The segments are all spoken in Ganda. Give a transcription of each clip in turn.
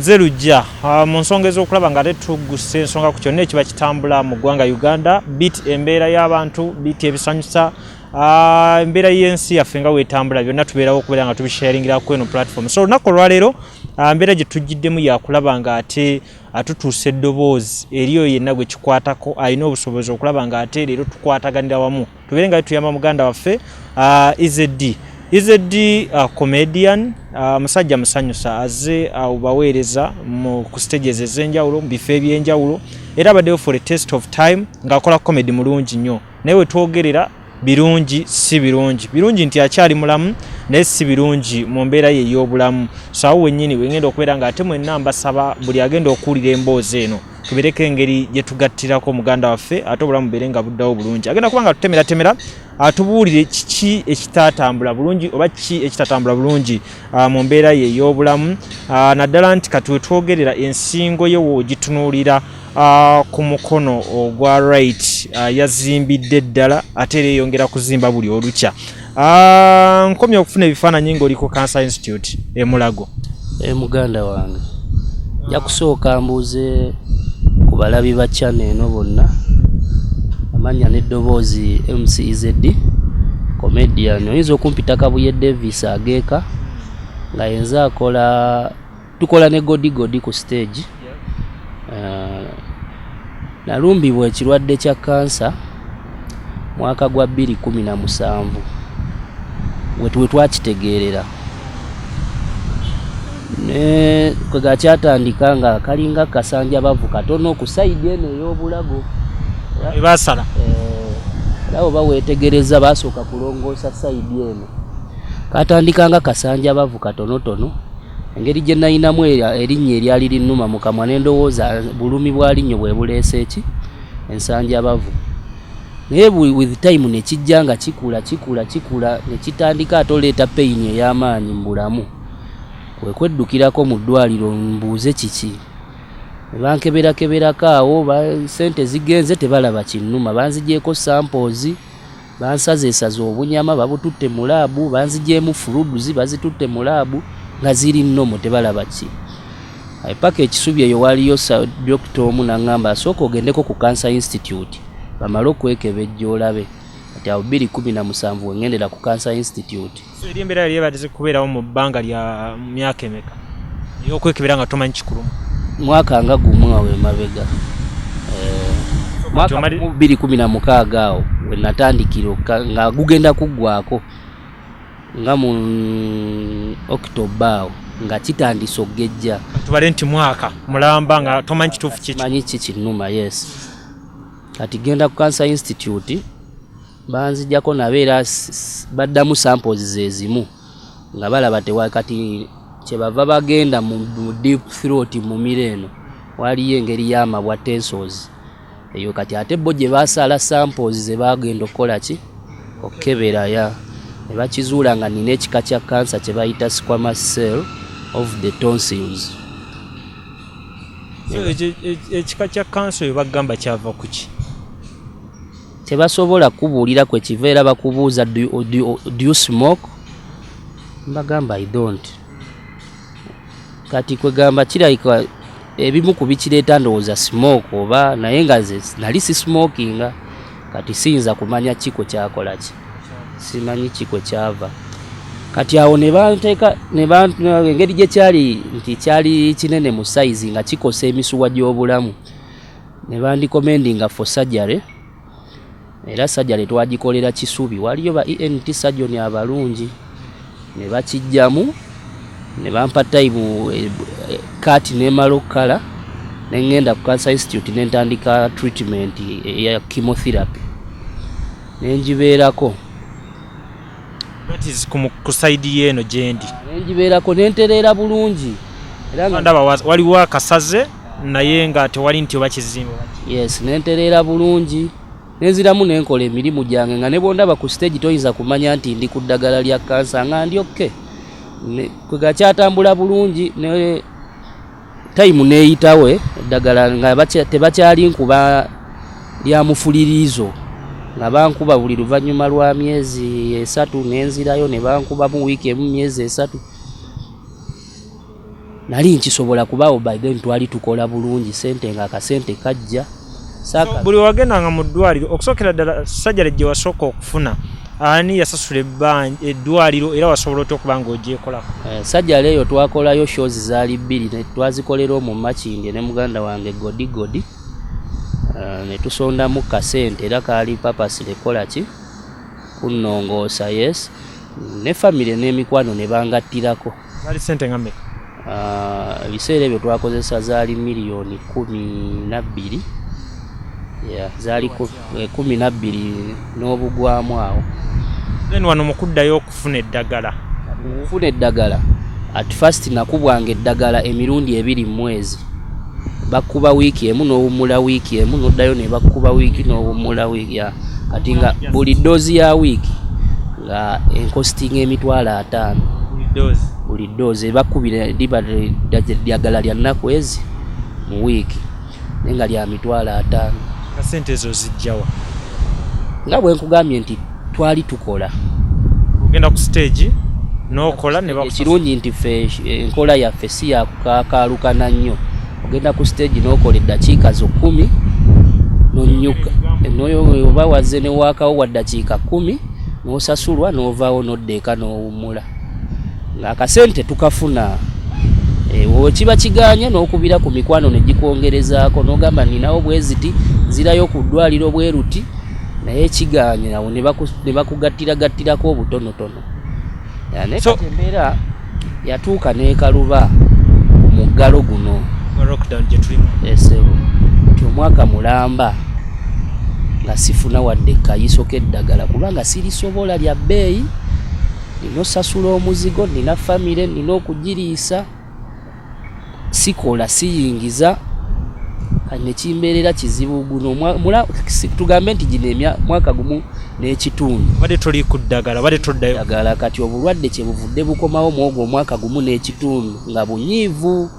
Nze Lujja mu nsonga ez'okulaba nga ate tugusa ensonga ku kyonna ekiba kitambula mu ggwanga Uganda, bit embeera y'abantu, bit ebisanyusa, embeera y'ensi yaffe nga wetambula, byonna tubeerawo okubeera nga tubisharingira ku eno platform. So olunaku olwaleero embeera gye tujjiddemu yakulaba nga ate atutuusa eddoboozi eri oyo yenna gwe kikwatako alina obusobozi okulaba nga ate leero tukwataganira wamu tubeere nga tuyamba muganda waffe Eazy Eazy comedian, musajja musanyusa, azze obaweereza mu ku stages ez'enjawulo, mu bifo ebyenjawulo, era abaddewo for a test of time ng'akola comedy mulungi nnyo. Naye wetwogerera birungi si birungi, birungi nti akyali mulamu, naye si birungi mu mbeera ye ey'obulamu. So awo wennyini wengenda okubeera nga ate mwenna mbasaba buli agenda okuwulira emboozi eno tubereko engeri gye tugattirako muganda waffe ate obulamu bubeere nga buddawo bulungi. Agenda kuba nga tutemeratemera, atubuulire kiki ekitaatambula bulungi oba kiki ekitatambula bulungi mu mbeera ye ey'obulamu, naddala nti kati wetwogerera ensingo ye woogitunuulira ku mukono ogwa right yazimbidde ddala, ate era eyongera kuzimba buli olukya. Nkomye okufuna ebifaananyi ng'oli ku Cancer Institute e Mulago. Muganda wange, nja kusooka mbuuze ku balabi ba channel eno bonna. Amannya n'eddoboozi MC Eazy comedian, oyinza okumpita Kabuye Davis Ageeka, nga yenze akola, tukola ne Godi Godi ku stage. Nalumbibwa ekirwadde kya kansa mwaka gwa 2017 we twakitegeerera, ne kwega kyatandika nga kalinga kasanjabavu katono ku side eno ey'obulago. Ebasala. Era oba weetegereza, basooka kulongoosa side eno. Katandika nga kasanjabavu katonotono. Engeri gye nayinamu erinnyo eryali linnuma mu kamwa, ne ndowooza bulumi bwa linnyo bwe buleese eki ensanjabavu, naye with time ne kijja nga kikula, kikula, kikula, ne kitandika ate oleeta pain ey'amaanyi mu bulamu. Kwe kweddukirako mu ddwaliro mbuuze kiki, ne bankeberakeberako awo, sente zigenze, tebalaba kinnuma. Banzigyeko samples, bansazeesaze obunyama, babututte mu lab, banzigyemu fluids, bazitutte mu lab nga ziri normal, tebalaba ki. Paka ekisubi eyo waliyo dokita omu naŋŋamba, asooka ogendeko ku Cancer Institute bamale okwekebejja olabe. Kati awo 2017 wengendera ku Cancer Institute. So eri embeera yali ebadde kubeerawo mu bbanga lya myaka emeka ey'okwekebera nga tomanyi kikulumu? Mwaka nga gumu awo emabega. Mwaka 2016 awo we natandikira nga gugenda kuggwako nga mu October awo nga kitandise okugejja. Tubale nti mwaka mulamba nga tomanyi kituufu kiki. Manyi ki kinnuma, yes. Kati genda ku Cancer Institute, banzijjako nabo era baddamu samples ze zimu nga balaba tewa. Kati kyebava bagenda mu deep throat, mu miro eno waliyo engeri y'amabwa, tonsils eyo. Kati ate bo gye basala samples ze bagenda okukola ki, okukebera ya, ne bakizuula nga nina ekika kya kansa kye bayita squamous cell of the tonsils. So, ekika kya kansa oyo bagamba kyava ku ki? Tebasobola kubuulira kwe kiva, era bakubuuza, Do you smoke?" Mbagamba, "I don't." Kati kwegamba kirabika ebimu ku bikireeta ndowooza smoke oba, naye nga nze nali si smokinga. Kati siyinza kumanya ki kwe kyakola ki, simanyi ki kwe kyava. Kati awo ne banteeka engeri gye kyali nti kyali kinene mu size nga kikosa emisuwa gy'obulamu, ne banrecommendinga for surgery. Era surgery twagikolera Kisubi, waliyo ba ENT surgeon abalungi, ne bakijjamu ne bampa time kati nemala okukala ne ŋŋenda ku Cancer Institute ne ntandika treatment eya chemotherapy ne ngibeerako. That is ku side yeeno gyendi. Ne ngibeerako ne ntereera bulungi era nga ndaba waliwo akasaze naye nga tewali nti oba kizimbe. Yes, ne ntereera bulungi, nenziramu nenkola emirimu gyange nga ne bwondaba ku stage toyinza kumanya nti ndi ku ddagala lya kansa, nga ndi okay. Kwega kyatambula bulungi ne time neeyitawe, eddagala nga tebakyali nkuba lya mufuliriizo, nga bankuba buli luvannyuma lwa myezi 3, nenzirayo ne bankubamu wiiki emu, myezi 3. Nali nkisobola kubaawo by then twali tukola bulungi sente, nga akasente kajja. Saaka buli wagendanga mu ddwaliro, okusookera ddala sajjale gye wasooka okufuna, ani yasasula eddwaliro era wasobola otya okuba nga ogyekolako? Sajjala eyo twakolayo shows zaali bbiri, ne twazikolera omwo Makindye ne muganda wange Godi Godi. Ne tusondamu kasente, era kaali purposely kola ki, kunnongoosa, yes, ne famire n'emikwano ne bangattirako. Zaali sente nga mmeka? Ebiseera ebyo twakozesa zaali miliyoni 12. Yeah, zaali 12 n'obugwamu awo. Then wano mu kuddayo okufuna eddagala? Okufuna eddagala, at first nakubwanga eddagala emirundi ebiri mu mwezi. Bakkuba wiiki emu n'owummula wiiki emu, n'oddayo ne bakkuba wiiki n'owummula wiiki ya. Kati nga buli dose ya wiiki nga encostinga 50,000. Buli dose? Buli dose ebakkubira liba ddagala lya nnaku ezi mu wiiki, naye nga lya 50,000. Nga sente ezo zijjawa? Nga bwe nkugambye nti twali tukola. Ogenda ku stage n'okola ne bakusasula. Ekirungi nti ffe enkola yaffe si yakukakaalukana nnyo. Ogenda ku stage n'okola eddakiika zo 10 n'onnyuka, noyo oba wazze ne waakawo wa ddakiika 10 n'osasulwa n'ovaawo n'odda eka n'owummula, ng'akasente tukafuna. Wekiba kiganye n'okubira ku mikwano ne gikwongerezaako n'ogamba ninawo bweziti, nzirayo ku ddwaliro bwe ruti, naye kiganye awo ne bakugattiragatirako obutonotono. Naye kati embeera yatuuka n'ekaluba ku muggalo guno gwa lockdown gye tulimu. Esebo nti omwaka mulamba nga sifuna wadde kayiso k'eddagala, kubanga sirisobola, lya bbeeyi, nina osasula omuzigo, nina famire nina okugiriisa, sikola, siyingiza, kati nekimbeerera kizibu. Guno tugambe nti gino mwaka gumu n'ekitundu Obadde toli ku ddagala, obadde toddayo. Ddagala. Kati obulwadde kyebuvudde bukomawo mu ogwo omwaka gumu n'ekitundu nga bunyiivu,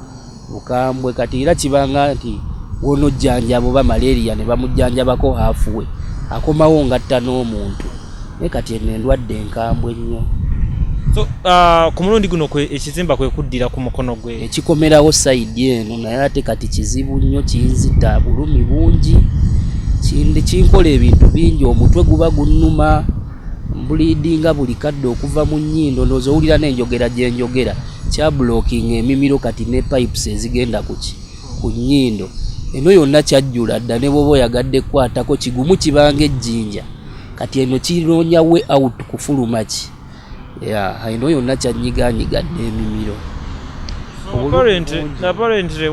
bukambwe. Kati era kibanga nti wonojjanjaba oba malaria ne bamujjanjabako halfway, akomawo ngatta n'omuntu. Naye kati eno endwadde enkambwe nnyo. So ku mulundi guno ekizimba kwe kuddira ku mukono gwe? Ekikomerawo side eno, naye ate kati kizibu nnyo, kinzita bulumi bungi, kinkola ebintu bingi. Omutwe guba gunnuma, mbleedinga buli kadde okuva mu nnyindo. Ndowooza owulira n'enjogera gye njogera, kyablockinga emimiro kati ne pipes ezigenda kuki ku nnyindo eno yonna kyajjula dda. Ne bw'oba oyagadde kukwatako kigumu, kibanga ejjinja. Kati eno kinoonya way out kufuluma ki ya eno yonna kyanyiganyiga dda emimiro. Apparently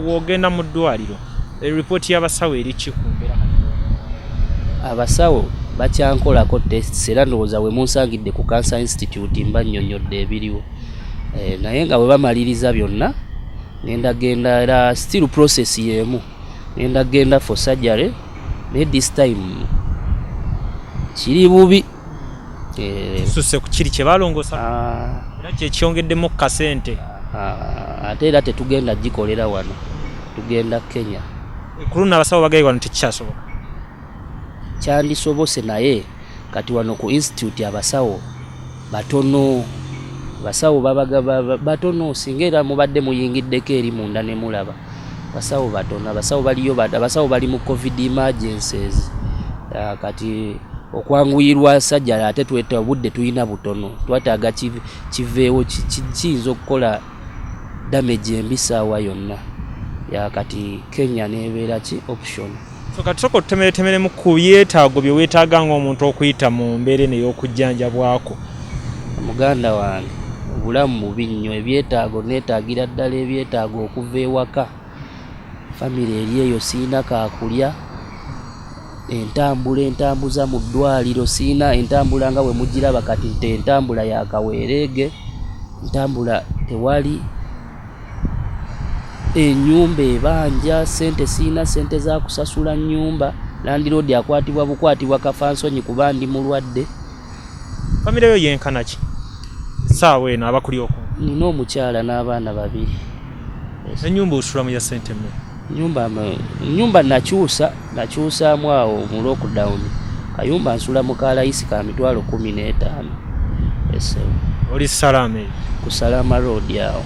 w'ogenda mu ddwaliro, eripooti y'abasawo eri ki ku mbeera kati? Abasawo bakyankolako tests, era ndowooza we munsangidde ku Cancer Institute mba nnyonnyodde ebiriwo. Naye nga bwe bamaliriza byonna, ngenda genda, era still process y'emu, ngenda genda for surgery, naye this time kiri bubi. Kisuse ku kiri kye balongoosa era kyekyongeddemu ku kasente. Ate era tetugenda gikolera wano, tugenda Kenya. Ku luno abasawo bagaye wano tekikyasoboka? Kyandisobose, naye kati wano ku institute abasawo batono, abasawo babaga batono. Singa era mubadde muyingiddeko eri munda ne mulaba, abasawo batono. Abasawo baliyo, abasawo bali mu COVID emergencies. Kati okwanguyirwa sajjala, ate tweta obudde tulina butono, twetaaga kiveewo, kiyinza okukola damage embi saawa yonna. Ya kati Kenya nebeera ki option. So kati sooka otutemeretemeremu ku byetaago bye weetaaga ng'omuntu okuyita mu mbeera eno ey'okujjanjabwako. Muganda wange, obulamu bubi nnyo. Ebyetaago, neetaagira ddala ebyetaago okuva ewaka, famire eri eyo, siina kakulya, entambula entambuza mu ddwaliro siina, entambula nga bwe mugiraba kati nte entambula yakaweereege, entambula tewali, ennyumba ebanja sente, siina sente za kusasula nnyumba, landlord akwatibwa bukwatibwa kafansonyi kuba ndi mulwadde. Famire yo yenkana ki essaawa eno abakuli okumpi? Nina omukyala n'abaana babiri. Ennyumba osulamu ya sente mmeka? Nyumba nakyusaamu awo mu lockdown, kayumba nsula mu kalayisi ka 15,000 esebo. Oli Salaama eyo? Ku Salama Road awo.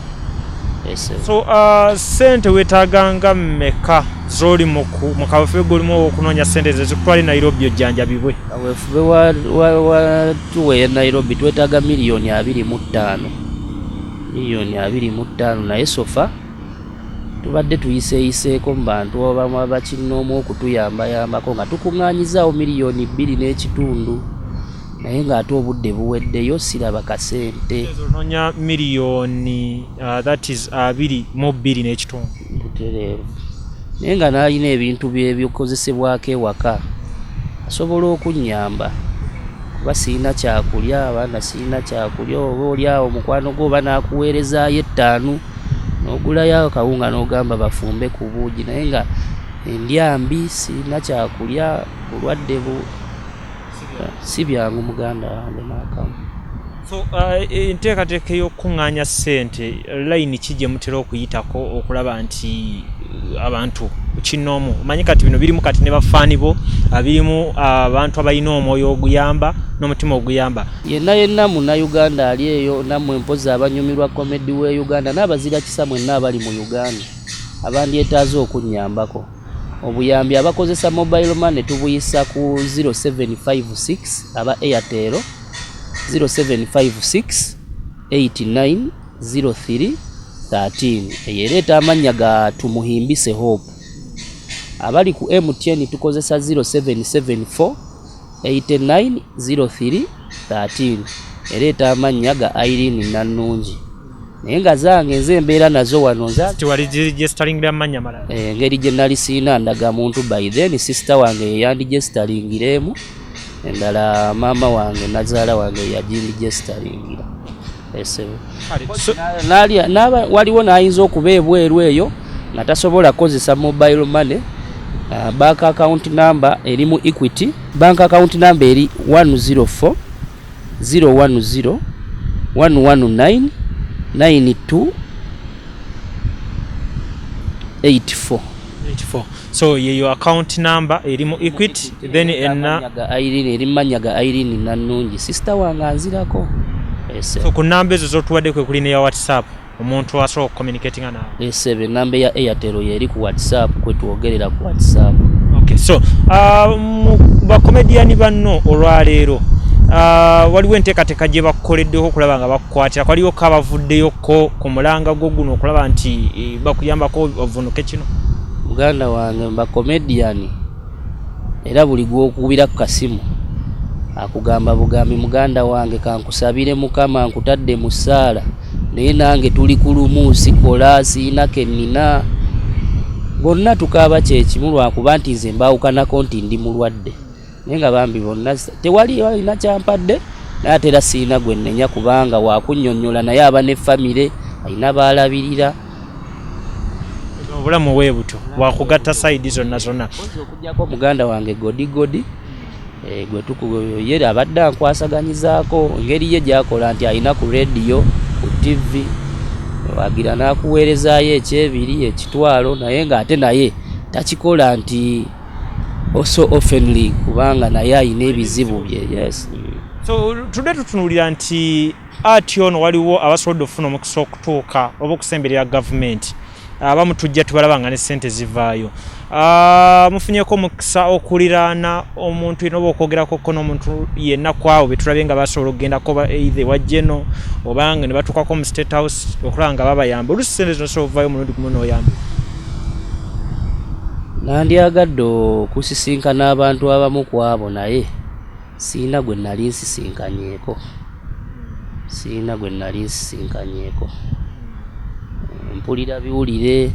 So sente weetaaganga mmeka z'oli mu kaweefube g'olimu okunoonya sente ze zikutwala e Nairobi ojjanjabibwe? Kaweefube wa tour e Nairobi twetaaga 25 miliyoni, 25 miliyoni, naye so far tubadde tuyiseeyiseeko mu bantu abamu abakinnoomu okutuyambayambako nga tukuŋŋaanyizaawo 2.5 miliyoni, naye ng'ate obudde buweddeyo, siraba kasente. Onoonya miliyoni, that is 22.5. Butereevu, naye nga n'alina ebintu byebikozesebwako ewaka asobola okunnyamba, kuba sirina kyakulya, abaana sirina kyakulya. Oba oli awo mukwano gwo oba n'akuweerezaayo 5 n'ogulayo akawunga n'ogamba bafumbe ku buugi, naye nga endya mbi, sirina kyakulya, bulwadde bu si byangu, muganda wange, n'akamu. So enteekateeka ey'okukuŋŋaanya ssente, layini ki gye mutera okuyitako okulaba nti abantu kinnoomu, omanyi kati bino birimu kati ne bafaani bo, birimu abantu abalina omwoyo oguyamba n'omutima oguyamba? Yenna yenna Munnayuganda ali eyo, nammwe mpozi abanyumirwa comedy we Uganda n'abazira kisa mwenna abali mu Uganda abandyetaaze okunnyambako obuyambi, abakozesa mobile money tubuyisa ku 0756, aba Airtel 0756 89 03 13, eyo ereeta amannya ga Tumuhimbise Hope. Abali ku MTN tukozesa 0774 89 03 13, ereeta amannya ga Irene Nannungi, naye nga zange nze embeera nazo wano nza Tiwali registeringira mannya malala? Engeri gye nali siina ndagamuntu by then, sister wange yeyandiregisteringira endala, maama wange nazaala wange yagindiregisteringira, esebo. Waliwo n'ayinza okuba ebweru eyo nga tasobola kukozesa mobile money, bank account number eri mu Equity Bank, account number eri 104 010 119 92 84. 84. So yeyo account number eri mu Equity, then enna Amannya ga Irene, eri mannya ga Irene Nannungi, sister wange anzirako. Ese. So ku namba ezo zotuwadde kwe kuli neya WhatsApp omuntu asobola okucommunicatinga naawe? Esebe, namba ya Airtel yeri ku WhatsApp, kwe twogerera ku WhatsApp. Okay, so mu bakomediyani banno olwaleero, waliwo enteekateeka gye bakukoleddeho okulaba nga bakukwatira? Waliwo ko abavuddeyoko ku mulanga gwo guno okulaba nti bakuyambako ovunuke kino? Muganda wange, bakomediyani era buli gwokubira ku kasimu akugamba bugambi, "Muganda wange, kankusabire Mukama, nkutadde mu ssaala, naye nange tuli ku lumu, sikola, siina kennina." Bonna tukaaba kyekimu, lwakuba nti nze mbaawukanako nti ndi mulwadde, naye nga bambi bonna tewali alina kyampadde. Naye ate era siina gwe nnenya, kubanga wakunnyonnyola naye aba ne famire alina baalabirira. Obulamu bwe butyo, bwakugatta side zonna zonna. Okugyako muganda wange Godi Godi, gwe ye abadde ankwasaganyizaako, engeri ye gyakola nti alina ku rediyo, ku TV, wagira n'akuweerezaayo ekyebiri, ekitwalo, naye ng'ate naye takikola nti so oftenly, kubanga naye alina ebizibu bye, yes. So tudde tutunuulira nti ati ono waliwo abasobodde okufuna omukisa okutuuka oba okusemberera gavumenti, abamu tujja tubalaba nga ne sente zivaayo. Mufunyeko omukisa okuliraana omuntu yenna oba okwogerakoko n'omuntu yenna ku abo betulabye nga basobola okugendako either ewa Geno oba nga ne batuukako mu State House okulaba nga babayamba? Oluusi sente zino sobola okuvaayo omulundi gumu n'oyamba. Nandyagadde okusisinkana abantu abamu ku abo, naye siina gwe nali nsisinkanyeeko, siina gwe nali nsisinkanyeeko. Mpulira biwulire,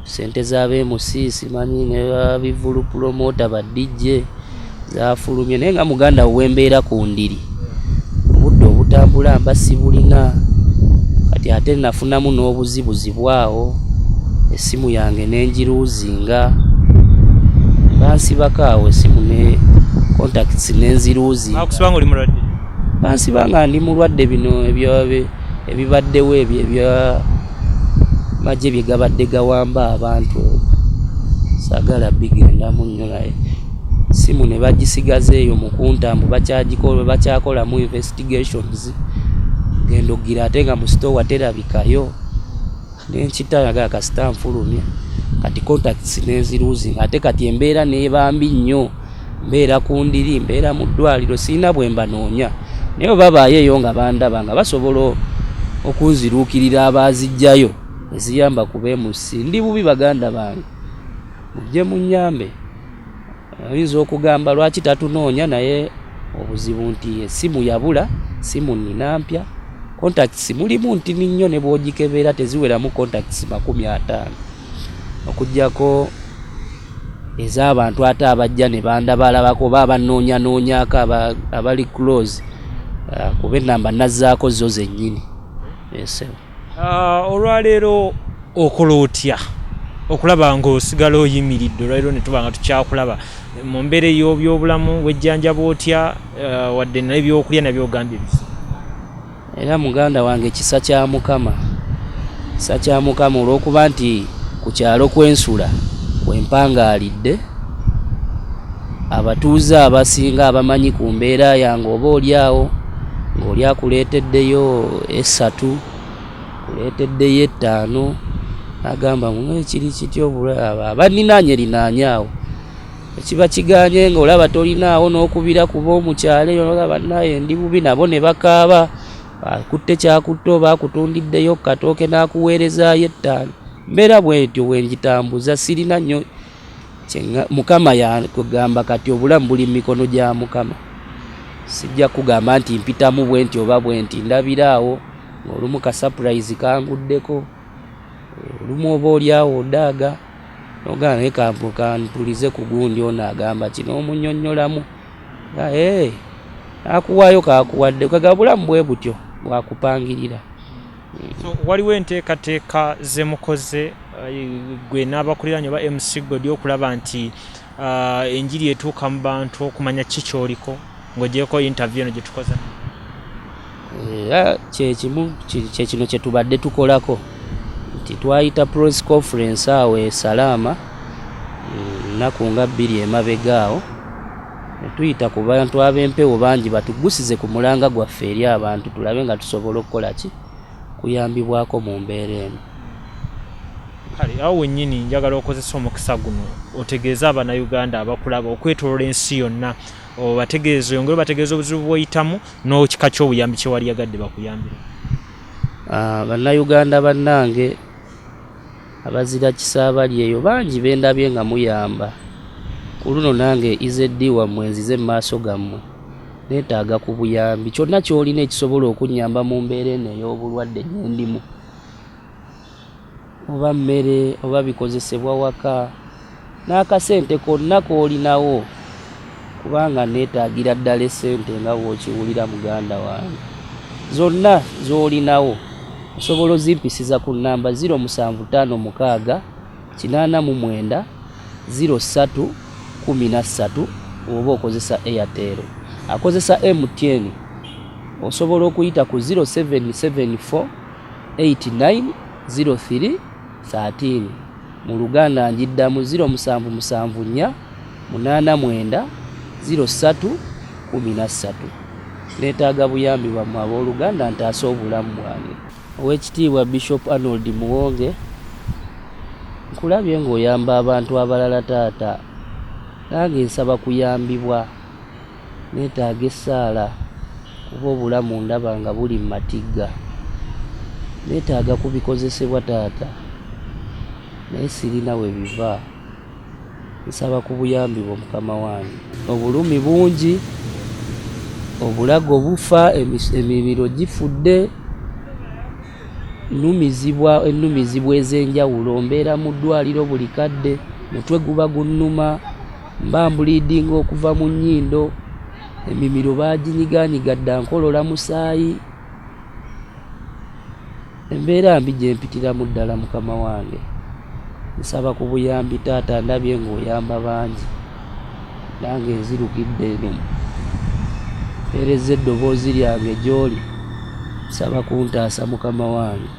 sente z'abeemusi simanyi ne babivulu promoter ba DJ zafulumye, naye nga muganda we wembeera ku ndiri, obudde obutambula mba sibulina. Kati ate nafunamu n'obuzibuzibu awo, essimu yange nengiruuzinga, bansibako awo essimu ne contacts nenziruuzinga. Bakusiba nga oli mulwadde? Bansiba nga ndi mulwadde. Bino ebibaddewo ebyo ebya magye bye gabadde gawamba abantu, saagala bigendamu nnyo, naye simu ne bagisigaza eyo mu kuntambu, bakyakolamu investigations. Genda ogira ate nga mu store terabikayo. Nenkita yagala kasita nfulumya kati contacts nenziruzinga, ate kati embeera neeba mbi nnyo, mbeera ku ndiri, mbeera mu ddwaliro, sirina bwe mbanoonya, naye bwe babaayo eyo nga bandaba nga basobola okunziruukirira abaazijjayo eziyamba ku b'emusi. Ndi bubi baganda bange, mujje munnyambe. Oyinza okugamba lwaki tatunoonya, naye obuzibu nti essimu yabula, simu nnina mpya, contacts mulimu ntini nnyo, ne bw'ogikebera teziweramu contacts 50, okuggyako ez'abantu ate abajja ne bandabalabako oba abannoonyanoonyaako abali close, kuba ennamba nazzaako zo zennyini. Ese Olwaleero okola otya okulaba ng'osigala oyimiridde olwaleero ne tuba nga tukyakulaba mu mbeera ey'obyobulamu? Wejjanjaba otya, wadde n'ebyokulya nabyo ogambye bizibu? Era muganda wange, kisa kya Mukama, kisa kya Mukama, olw'okuba nti ku kyalo kwensula kwempangaalidde, abatuuze abasinga abamanyi ku mbeera yange, oba oli awo ng'oli akuleeteddeyo 3, kuleeteddeyo 5, agamba kiri kityo, abaninaanye linaanye awo ekiba kiganye ng'olaba tolinaawo n'okubira kuba omukyalo eyo nolaba naye ndi bubi, nabo ne bakaaba, akutte kyakutte oba akutundiddeyo katooke n'akuweerezaayo 5. Mbeera bwentyo bwengitambuza, sirina nnyo Mukama yakugamba kati obulamu buli mu mikono gya Mukama. Sijja kugamba nti mpitamu bwenti oba bwenti, ndabira awo ng'olumu ka surprise kanguddeko, olumu oba oli awo odaaga nogamba naye kampulize ku gundi ono agamba kino, omunnyonnyolamu akuwaayo kakuwadde. Kaga bulamu bwe butyo bwakupangirira. So waliwo enteekateeka zemukoze gwe n'abakuliraanye oba MC Godi okulaba nti enjiri etuuka mu bantu okumanya ki kyoliko, ng'ogyeko interview eno gye tukoze? Era kyekimu kyekino kye tubadde tukolako, nti twayita press conference awo e Salaama nnaku nga 2 emabega awo, ne tuyita ku bantu ab'empewo bangi batugusize ku mulanga gwaffe eri abantu, tulabe nga tusobola okukola ki kuyambibwako mu mbeera eno. Kale awo wennyini njagala okozesa omukisa guno otegeeze Abannayuganda abakulaba okwetooloola ensi yonna, obategeeze, oyongere obategeeze obuzibu bw'oyitamu n'ekika ky'obuyambi kye wali yagadde bakuyambire. Bannayuganda bannange abazira kisa abali eyo bangi bendabye nga muyamba, ku luno nange EZD wammwe nzize mu maaso gammwe, neetaaga ku buyambi kyonna ky'olina ekisobola okunnyamba mu mbeera eno ey'obulwadde gye ndimu, oba mmere oba bikozesebwa waka, n'akasente konna k'olinawo, kubanga neetaagira ddala essente nga bw'okiwulira muganda wange. Zonna z'olinawo osobola ozimpisiza ku nnamba 0756 89 03 13 oba okozesa Airtel. Akozesa MTN osobola okuyita ku 0774 89 03 13. Mu Luganda njiddamu 0774 89 03 13. Neetaaga buyambi bwammwe abooluganda ntaase obulamu bwange. Oweekitiibwa Bishop Arnold Muwonge, nkulabye ng'oyamba abantu abalala taata, nange nsaba kuyambibwa, neetaaga essaala kuba obulamu ndaba nga buli mu matigga, neetaaga ku bikozesebwa taata naye sirina we biva, nsaba ku buyambi bwo mukama wange. Obulumi bungi, obulago bufa, emimiro gifudde, nnumizibwa ennumizibwa ez'enjawulo, mbeera mu ddwaliro buli kadde, mutwe guba gunnuma, mba mbuliidinga okuva mu nnyindo, emimiro baaginyigaanyiga dda nkolola musaayi, embeera mbi gye mpitiramu ddala mukama wange. Nsaba ku buyambi taata, ndabye ng'oyamba bangi, nange nzirukidde eno mpeerezza eddoboozi lyange gy'oli, nsaba kuntaasa mukama wange.